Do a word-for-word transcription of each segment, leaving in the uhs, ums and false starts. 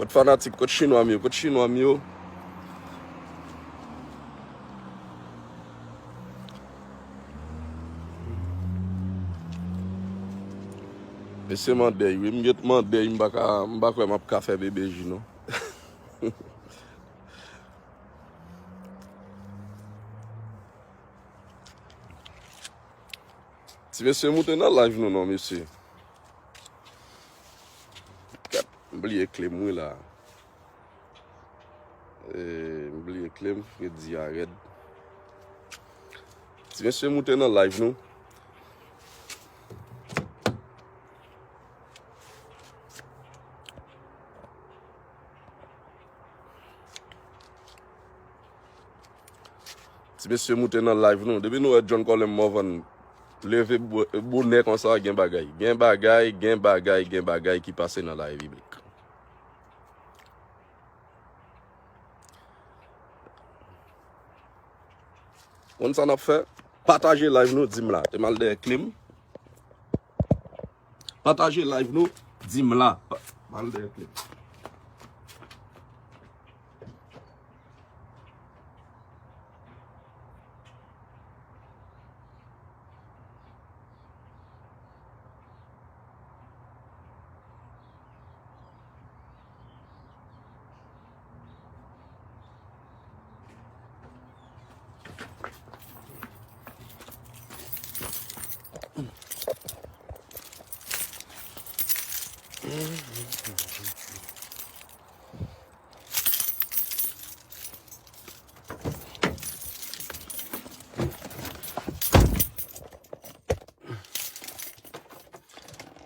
Kot fanatik, kot chinwa m yo, kot chinwa m yo. Mesye mandèy, wi, m gen mandèy, m pa ka, m pa kwè m ap ka fè B B J, non. Ti mesye, moute nan live nou non, mesye. Gad, m bliye kle m wi la. E, m bliye kle m, fredi a rèd. Ti mesye, moute nan live nou. Ti mesye, moute nan live nou. Depi nou wè John Colem Morvan leve bo- bonè konsa, gen bagay. Gen bagay, gen bagay, gen bagay ki pase nan la repiblik. Konn sa n ap fè? Pataje live nou, di m la. Te m al dèyè kle m. Pataje live nou, di m la. Pa- Mal de klip.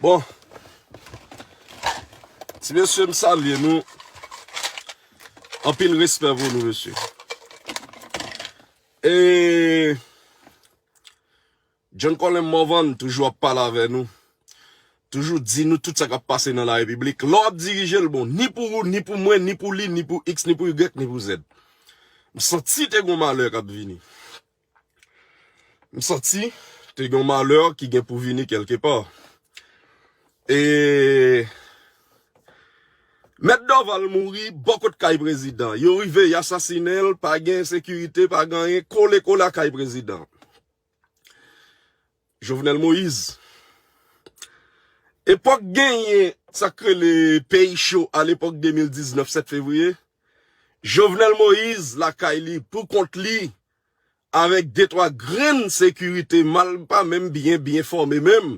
Bon. Ti mesye, m salye nou. Anpil respè pou nou, mesye. E John Colem Morvan toujou ap pale avè nou. Toujou di nou tout sa k ap pase nan la repiblik. Lè w ap dirije l bon, ni pou ou, ni pou mwen, ni pou li, ni pou X, ni pou Y, ni pou Z. M santi te gon malè k ap vini. M santi te gen yon malè ki gen pou vini kèlkepa. E Mèt Dorval mouri bò kot kay prezidan. Yo rive, y asasinen l, pa gen sekirite, pa gen anyen, kole kole a kay prezidan. Jovenel Moïse. Epòk genyen sa k rele peyi cho alepòk de mil diznèf sèt fevriye. Jovenel Moïse lakay li, pou kont li, avèk de twa grenn sekirite mal pa menm byen, byen fòme menm.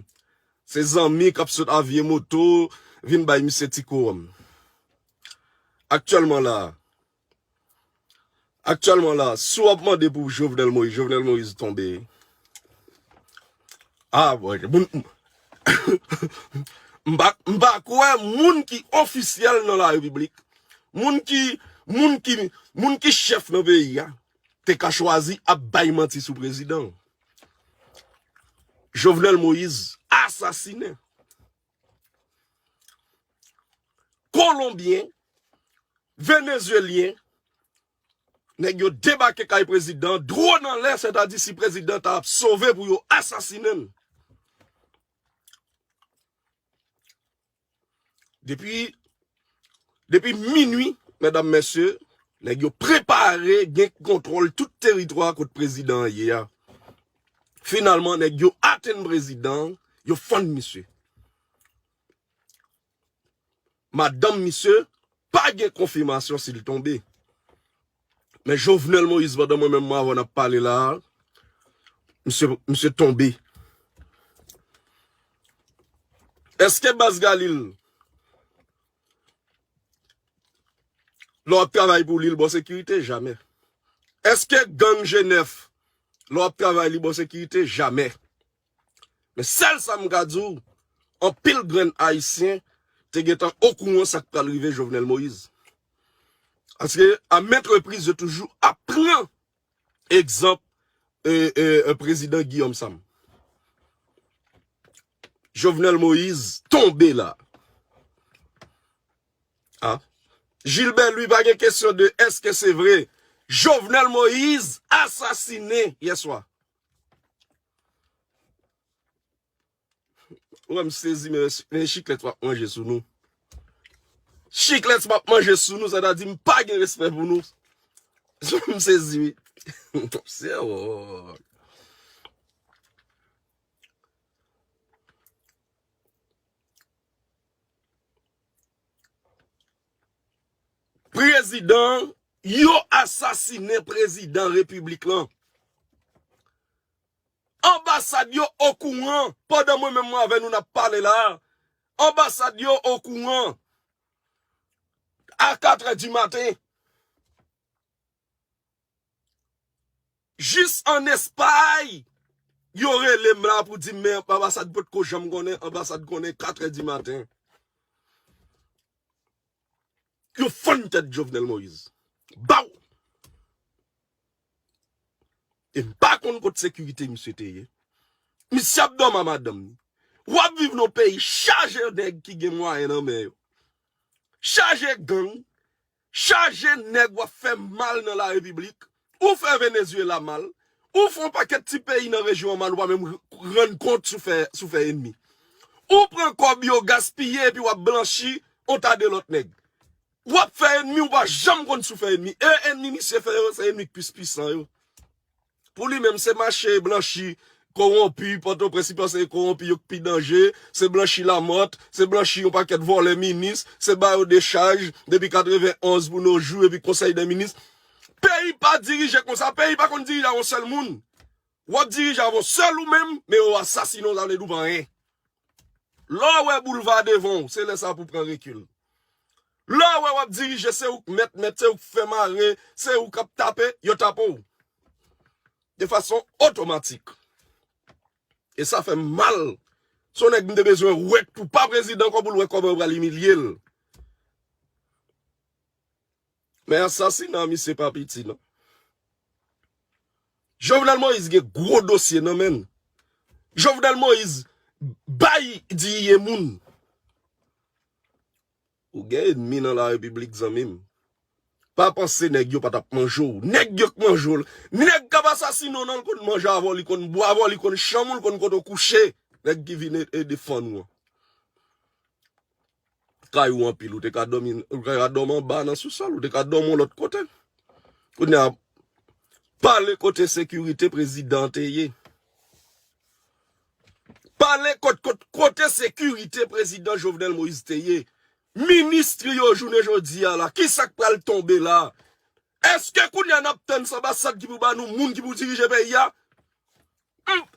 Se zanmi k ap sot a vye moto vin bay misye ti kowòm. Aktyèlman la, aktyèlman la, si w ap mande pou Jovenel Moïse, Jovenel Moïse tonbe. Ah, bon, moun, m pa, m pa kwè moun ki ofisyèl nan la repiblik, moun ki, moun ki, moun ki chèf nan peyi a, te ka chwazi ap bay manti sou prezidan. Jovenel Moïse asasinen. Kolonbyen, Venezyelyen, nèg yo debake kay prezidan, dwòn anlè, sètadi si prezidan ta ap sove pou yo asasinen l. Depi, depi minwi, medam, mesye, nèg yo prepare gen kontwòl tout teritwa kot prezidan an ye a. Finalman, nèg yo atenn prezidan, yo fann misye. Madanm misye pa gen konfimasyon si l tonbe. Men Jovenel Moïse, pandan mwen menm m avè w n ap pale la a, misye, misye tonbe. Èske Baz Galil, lè w ap travay pou li, l ba w sekirite? Jamè. Èske gang G nèf, lè w ap travay, li ba w sekirite? Jamè. Men sèl sa m ka di w, anpil grenn Ayisyen te gentan okouran sa k pral rive Jovenel Moïse. Paske, a maintes reprises, yo toujou ap pran egzanp, e, e, e, prezidan Guillaume Sam. Jovenel Moïse tonbe la. Ah. Gilbert Louis, pa gen kesyon de èske se vre. Jovenel Moïse asasinen yè swa. Ou wè m sezi, men, men chiklèt w ap manje sou nou. Ch- Chiclets m ap manje sou nou, sètadi m pa gen respè pou nou. M sezi, wi. Se wòk. Prezidan, yo asasinen prezidan repiblik lan. Anbasad yo okouran, pandan mwen menm mwen avè nou n ap pale la, anbasad yo okouran. A katrè di maten, jis an Espay, yo rele m la pou di m, men anbasad potko janm konnen, anbasad konnen katrè di maten. Yo fann tèt Jovenel Moïse. Baw! E m pa konn kot sekirite misye te ye. Misye ap dòmi a madanm ni. W ap viv nan peyi chaje nèg ki gen mwayen nan men yo. Chaje gang, chaje nèg w ap fè mal nan la repiblik. Ou fè Venezuela mal. Ou fè yon pakèt ti peyi nan rejyon an mal, ou pa menm rann kont si w fè, si w fè enmi. Ou pran kòb yo gaspiye epi w ap blanchi yon ta de lòt nèg. W ap fè enmi, ou pa janm konn si w fè enmi. E enmi misye fè yo, se enmi k plis pwisan yo. Pou li menm, se mache blanchi kowonpi, Pòtoprens, li panse se kowonpi yo k pi danje, se blanchi Lamòt, se blanchi yon pakèt vòlè minis, se ba yo dechaj depi katrevenn onz pou nos jours, epi konsèy dè minis. Peyi pa dirije konsa, peyi pa konn dirije avè yon sèl moun. W ap dirije avè yon sèl ou menm, men yo asasinen w, sa vle di w pa anyen. Lè w wè boulva devan w, se lè sa pou w pran rekil. Lè w wè w ap dirije, se ou k mèt mèt, se ou k fè mare, se ou k ap tape, yo tape w. De fason otomatik. E sa fè m mal. Se yon nèg m te bezwen wè k tou pa prezidan ankò pou l wè kòman yo pral imilye l. Men asasina misye pa piti non. Jovenel Moïse gen gwo dosye nan men l. Jovenel Moïse bay diye moun. Ou gen enmi nan la repiblik, zanmi m. Pa panse nèg yo pa t ap manje w. Nèg yo k manje w. Nèg k ap asasine w nan, l konn manje avè w, li konn bwè avè w, li konn chanm ou, li konn kote w kouche. Nèg ki vin e, e defann ou an. Kay ou anpil, ou te ka dòmi, ou te ka dòmi anba nan sousòl, ou te ka dòmi yon lòt kote. Kounye a, pale kote sekirite prezidan te ye. Pale kot, kot, kote sekirite prezidan Jovenel Moïse te ye. Minis li yo jounen jodi a la, kisa k pral tonbe la? Èske kounye a n ap tann se anbasad ki pou ba nou moun ki pou dirije peyi a? Hmm.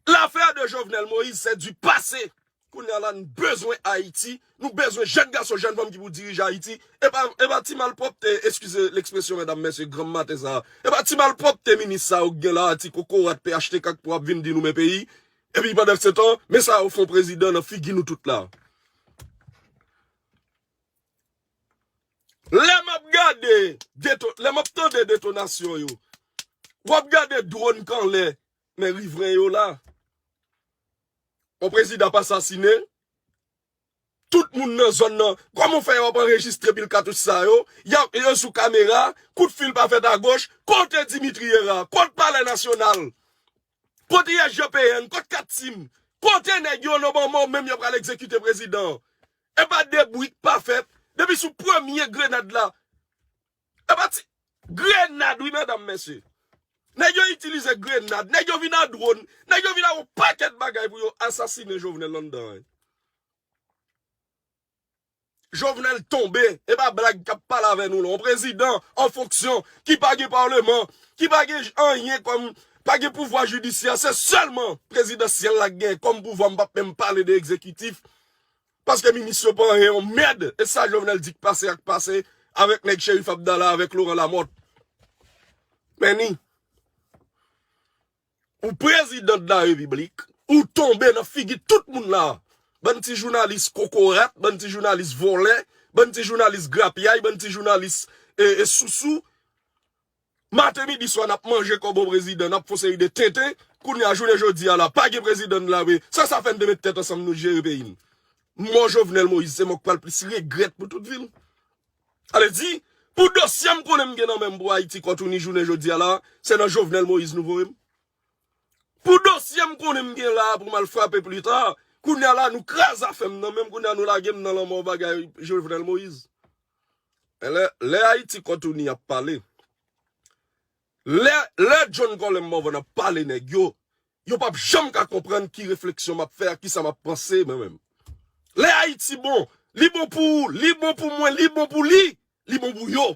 L'affaire de Jovenel Moïse, c'est du passé. Kounye a la, nou bezwen Ayiti. Nou bezwen jèn gason, jèn fanm ki pou dirije Ayiti. E pa, e pa ti malpwòpte, eskize lekspresyon, medam, mesye, granm maten sa a. E pa ti malpwòpte minis sa yo k gen la a, ti kokorat P H T K k pou ap vin di nou men peyi. Epi pandan se tan, men sa yo fè yon prezidan nan figi nou tout la. Lè m ap gade, deto-, lè m ap tande detonasyon yo, w ap gade dwòn k anlè, men rivren yo la. Yon prezidan ap asasinen, tout moun nan zòn nan, kòman w fè yo ap anrejistre pil katouch sa yo, y ap, yo sou kamera, kout fil pa fèt agoch, kote Dimitri Herard, kote Palè Nasyonal, kote I S G P N, kote Katsim, kote nèg yo nan moman w menm yo pral egzekite prezidan an? E pa de bri k pa fèt, depi sou premye grenad la, e pa ti grenad wi, medam, mesye. Nèg yo itilize grenad, nèg yo vin a dwòn, nèg yo vin a yon pakèt bagay pou yo asasinen Jovenel anndan an. Jovenel tonbe, e pa blag k ap pale avè nou la. Yon prezidan an fonksyon ki pa gen palman, ki pa gen anyen kòm, pa gen pouvwa jidisyè, se sèlman prezidansyèl la k gen kòm pouvwa, m p ap menm pale de egzekitif. Paske minis yo pa anyen, yon mèd. E sa Jovenel di k pase ak pase avèk nèg Cherif Abdallah, avèk Laurent Lamothe. Men ni, ou prezidan de la repiblik, ou tonbe nan figi tout moun la. Bann ti jounalis kokorat, bann ti jounalis vòlè, bann ti jounalis grapyay, bann ti jounalis, e, e sousou. Maten, midi, swa, n ap manje kòb yon prezidan, n ap fè yon seri de tenten. Kounye a, jounen jodi a la, pa gen prezidan n la vre. Sa, sa fè n te met tèt ansanm, nou jere peyi n. Mò Jovenel Moïse, se mò k pral plis regrèt pou tout vi l. Ale di, pou dosye m konnen m gen nan men m pou Ayiti k ap touni jounen jodi a la, se nan Jovenel Moïse nou voye m. Pou dosye m konnen m gen la pou m al frape pli ta, kounye a la, nou kraze afè m nan men m, kounye a, nou lage m nan lanmò bagay Jovenel Moïse. Lè, lè Ayiti Kòtouni ap pale, lè, lè John Colem Morvan ap pale nèg yo, yo p ap janm ka konprann ki refleksyon m ap fè, a kisa m ap panse, mwen menm. Lè Ayiti bon, li bon pou ou, li bon pou mwen, li bon pou li, li bon pou yo.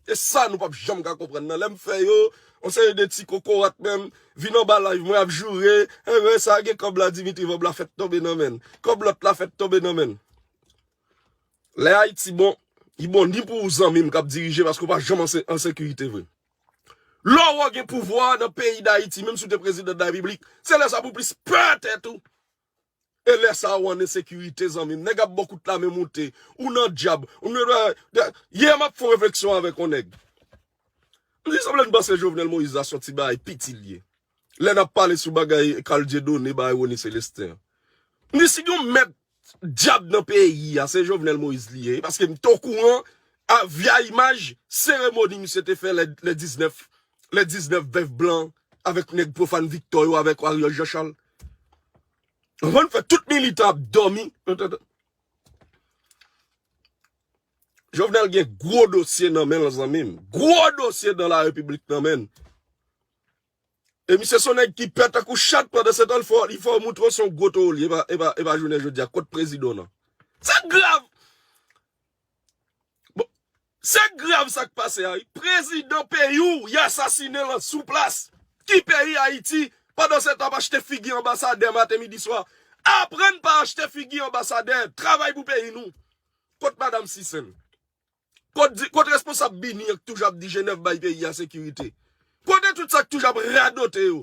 E sa nou p ap janm ka konprann nan. Lè m fè yo, yon seri de ti kokorat menm, vin anba live mwen ap joure, enben sa gen kòb la, Dimitri Vorbe la fèt tonbe nan men l. Kòb lòt la fèt tonbe nan men l. Lè Ayiti bon, li bon ni pou ou zanmi m k ap dirije paske w pa janm an se- an sekirite vre. Lè w gen pouvwa nan peyi Dayiti, menm si w te prezidan de la repiblik, se lè sa pou plis pè tèt ou. E lè sa ou an ensekirite, zanmi m. Nèg ap ba w kout lame moute. Ou nan djab. Ou nan, yè m ap fè yon refleksyon avèk yon nèg. M di, sanble m panse Jovenel Moïse la se yon ti bagay piti l ye. Lè n ap pale sou bagay Carl Dieudonné, bagay Rony Célestin. M di, si gen yon mèt djab nan peyi a, se Jovenel Moïse li ye. Paske m te okouran a vya imaj seremoni misye te fè lè, lè diznèf, lè diznèf vèv blan avèk nèg Profane Victor yo, avèk Ariel Jean Charles. Anvan n fè tout militan ap dòmi. Jovenel gen gwo dosye nan men l, zanmi m. Gwo dosye nan la repiblik nan men l. E misye se yon nèg ki pè tankou chat pandan se tan, l fè, li fè w moutre w se yon gwo towo l ye, e pa, e pa, e pa jounen jodi a. Kot prezidan w nan? Se grav! Bon, se grav sa k pase a, wi. Prezidan peyi w, y asasinen l sou plas. Ki peyi Ayiti? Pandan se tan, ap achte figi anbasadè maten, midi, swa. Aprann pa achte figi anbasadè. Travay pou peyi nou. Kot madanm Sisèn? Kot di, kot responsab Bini an k toujou ap di Jenèv bay peyi a sekirite? Kote tout sa k toujou ap radote yo?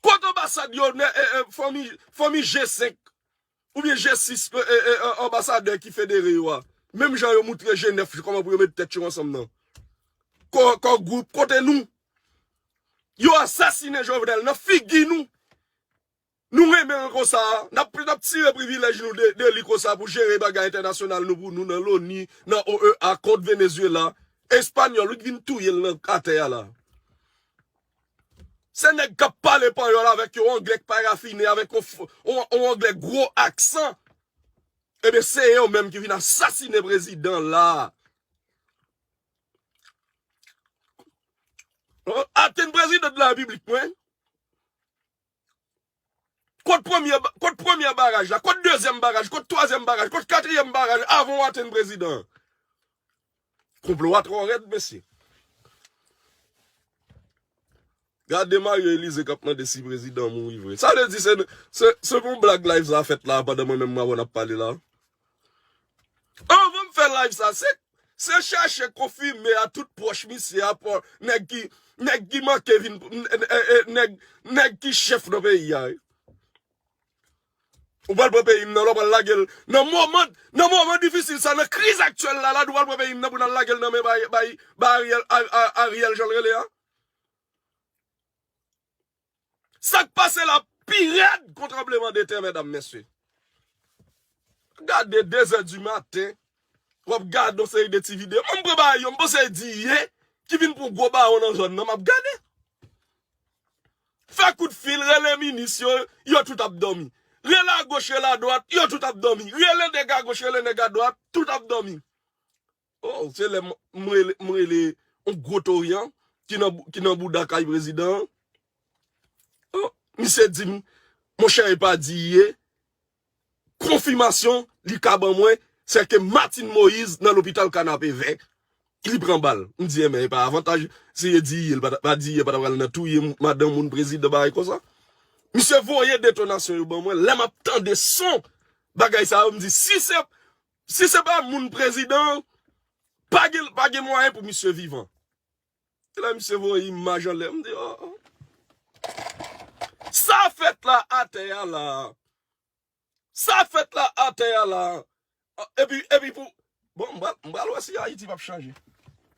Kot anbasad yo, ne- e- e- fanmi, fanmi G senk oubyen G sis, e- e- e- anbasadè ki federe yo a? Menm jan yo moutre Jenèf kòman pou yo met tèt yo ansanm nan. Kò, kò gwoup, kote nou? Yo asasinen Jovenel nan figi nou. Nou renmen l konsa, n ap, n ap tire privilèj nou de, de li konsa pou jere bagay entènasyonal nou pou nou nan loni, nan O E A kont Venezuela. Espanyòl, wi, k vin touye l nan atè a la. Se nèg k ap pale panyòl avèk yo, anglè k parafine, avèk yon, f- yon, yon anglè gwo aksan. Ebyen, se yo menm ki vin asasinen prezidan la. Atenn prezidan de la repiblik, mwen. Kot premye, ba- kot premye baraj la? Kot dezyèm baraj? Kot twazyèm baraj? Kot katriyèm baraj avan w atenn prezidan an? Konplo a twò rèd, mesye. Gade Mario Elize k ap mande si prezidan mouri vre. Sa vle di se, se, se pou blag live sa fèt la pandan mwen menm mwen avè w n ap pale la. Anvan m fè live sa, se, se chache konfime a tout pwòch misye a, pò- nèg ki, nèg ki manke vin, n- n- e- e- nèg, nèg ki chèf nan peyi a, wi. Ou pral pran peyi m nan, lè w pral lage l nan moman, nan moman difisil sa, nan kriz aktyèl la, la, nou pral pran peyi m nan pou n al lage l nan men bay, bay, bay Ariel, A- A- Ariel, jan l rele a. Sa k pase la pi rèd kon tranbleman de tè, medam, mesye. Gade, de zè di maten, w ap gade yon seri de ti videyo. Mwen, m pran bagay yo, m panse di ye ki vin pou gwo bawon nan zòn nan, m ap gade. Fè kout fil, rele minis yo, yo tout ap dòmi. Rele agoch, rele adwat, yo tout ap dòmi. Rele nèg agoch, rele nèg adwat, tout ap dòmi. Oh, se lè m, m rele, m rele yon gwo toryan ki nan, ki nan bouda kay prezidan an. Oh, misye di m, monchè, e pa di ye. Konfimasyon li ka ban mwen, se ke Martine Moïse nan lopital Kanapevè, li pran bal. M di, enben, e pa avantaj, si e di ye, li pa ta- pa di ye, pa ta pral nan touye m- madanm moun prezidan, bagay konsa. Misye voye detonasyon yo ban mwen, lè m ap tande son bagay sa yo, m di, si se, si se pa moun prezidan, pa gen, pa gen mwayen pou misye vivan. E la, misye voye imaj anlè, m di, oh, oh. Sa fèt la atè a la. Sa fèt la atè a la. Epi, epi pou, bon, m pral, m pral wè si Ayiti p ap chanje.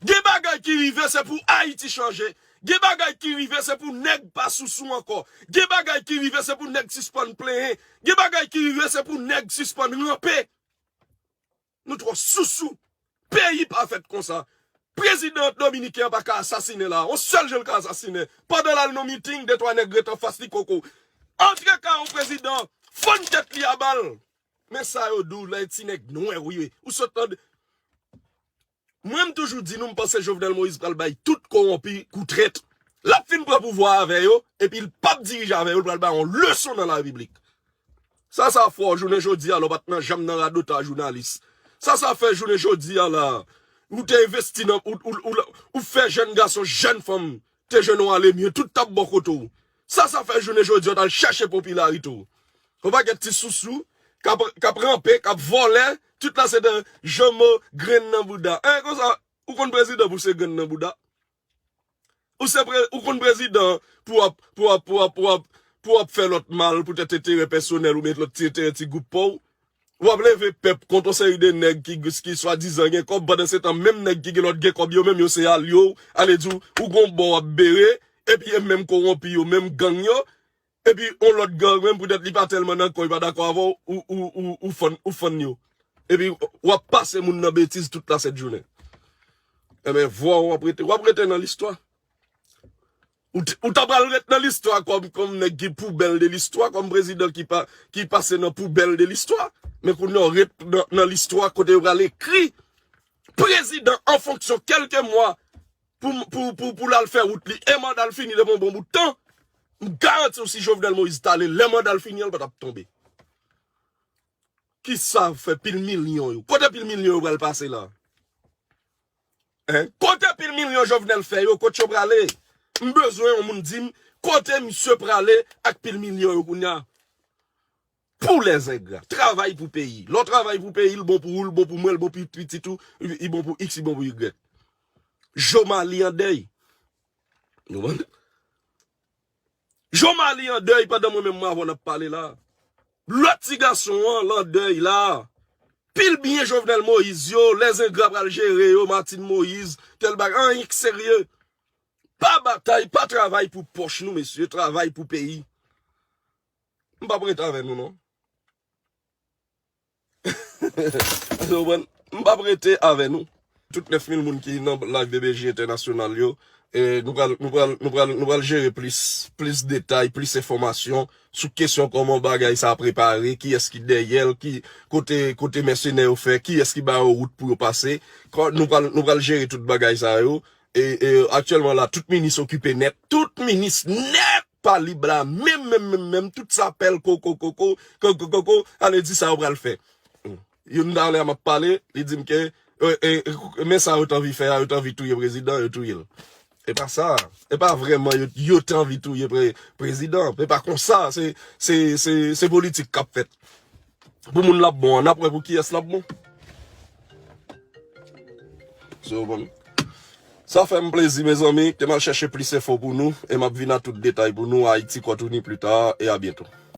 Gen bagay ki rive, se pou Ayiti chanje. Gen bagay ki rive, se pou nèg pa sousou ankò. Gen bagay ki rive, se pou nèg sispann plenyen. Gen bagay ki rive, se pou nèg sispann ranpe. Nou twò sousou. Peyi pa fèt konsa. Prezidan dominiken an pa ka asasinen la. Yon sèl jan l ka asasinen. Pandan l al nan miting, de twa nèg ret anfas li koko. Antre kay yon prezidan, fann tèt li a bal. Men sa yo di w lè ti nèg nwè w ye. Ou sot tande. Mwen, m toujou di nou, m panse Jovenel Moïse pral bay tout kowonpi kou trèt. L ap fin pran pouvwa avè yo, epi l p ap dirije avè yo, l pral bay yon leson nan larepiblik. Sa sa fè w jounen jodi a la, w pa t nan janm nan radotaj jounalis. Sa sa fè jounen jodi a la, ou te envesti nan, ou, ou, ou, ou fè jèn gason, jèn fanm, te jwenn yon ale mye, tout t ap bò kote w. Sa sa fè jounen jodi a, w t al chèche popilarite w. Yon pakèt ti sousou, k ap, k ap ranpe, k ap vòlè, tout la se de janmo grenn nan bouda. Hein, konsa, ou konn prezidan pou se grenn nan bouda? Ou se pre, ou konn prezidan pou ap, pou ap, pou ap, pou ap, pou ap fè lòt mal, poutèt enterè pèsonèl oubyen lòt ti enterè ti gwoup pa w. W ap leve pèp kont yon seri de nèg ki, ki swadizan gen kòb, pandan se tan menm nèg ki gen lòt gen kòb yo menm yo se alye w, ale di w, ou gon bò w ap bere, epi e menm kowonpi yo, menm gang yo, epi yon lòt gang menm poutèt li pa tèlman nan kò, li pa dakò avè w, ou, ou, ou, ou fann, ou fann yo. Epi w ap pase moun nan betiz tout la sèt jounen. Enben, vwa w ap rete, w ap rete nan listwa. Ou t-, ou ta pral ret nan listwa kòm, kòm nèg ki poubèl de listwa, kòm prezidan ki pa, ki pase nan poubèl de listwa. Men kounye a w ret nan, nan listwa kote yo pral ekri prezidan an fonksyon kèlke mwa pou, pou, pou, pou l al fè wout li. E manda l fini depi yon bon bout tan. M garanti w si Jovenel Moïse t ale, lè manda l fini an, l pa t ap tonbe. Kisa fè pil milyon yo? Kote pil milyon yo pral pase la? Hein? Kote pil milyon Jovenel fè yo? Kot yo prale? M bezwen yon moun di m kote misye prale ak pil milyon yo kounye a. Pou lèzengra. Travay pou peyi. Lè w travay pou peyi, l bon pou ou, l bon pou mwen, l bon pou pitit ou, li bon pou X, li bon pou Y. Jomali an dèy. Nou konprann? Jomali an dèy pandan mwen menm mwen avè w n ap pale la. Lòt ti gason an, l an dèy la. Pil byen Jovenel Moïse yo, lèzengra pral jere yo, Martine Moïse, tèl bagay, anyen k serye. Pa batay, pa travay pou pòch nou, mesye, travay pou peyi. M p ap rete avè nou, non. Ou konprann? M p ap rete avè nou. Tout nèf mil moun ki nan live B B J entènasyonal yo, e nou pral, nou pral, nou pral, nou pral jere plis, plis detay, plis enfòmasyon sou kesyon kòman bagay sa a prepare, kiyès ki dèyè l, ki kote, kote mèsenè yo fè, kiyès ki ba yo wout pou yo pase. Kò-, nou pral, nou pral jere tout bagay sa yo. E, e aktyèlman la, tout minis okipe nèt. Tout minis nèt pa lib la. Menm, menm, menm, menm. Tout sa pèl koko, koko, koko, koko. Ale di sa yo pral fè. Youn talè a m ap pale, li di m ke, e, e, men sa yo t anvi fè a, yo t anvi touye prezidan, yo touye l. E pa sa. E pa vrèman yo, yo t anvi touye pre-, prezidan. E pa konsa, se, se, se, se politik k ap fèt. Pou moun l ap bon an, n ap wè pou kiyès l ap bon. So, bon. Sa fè m plezi, mezanmi. Te m al chèche plis enfo pou nou, e m ap vin a tout detay pou nou. Haïti Kòtouni pli ta, e a byento.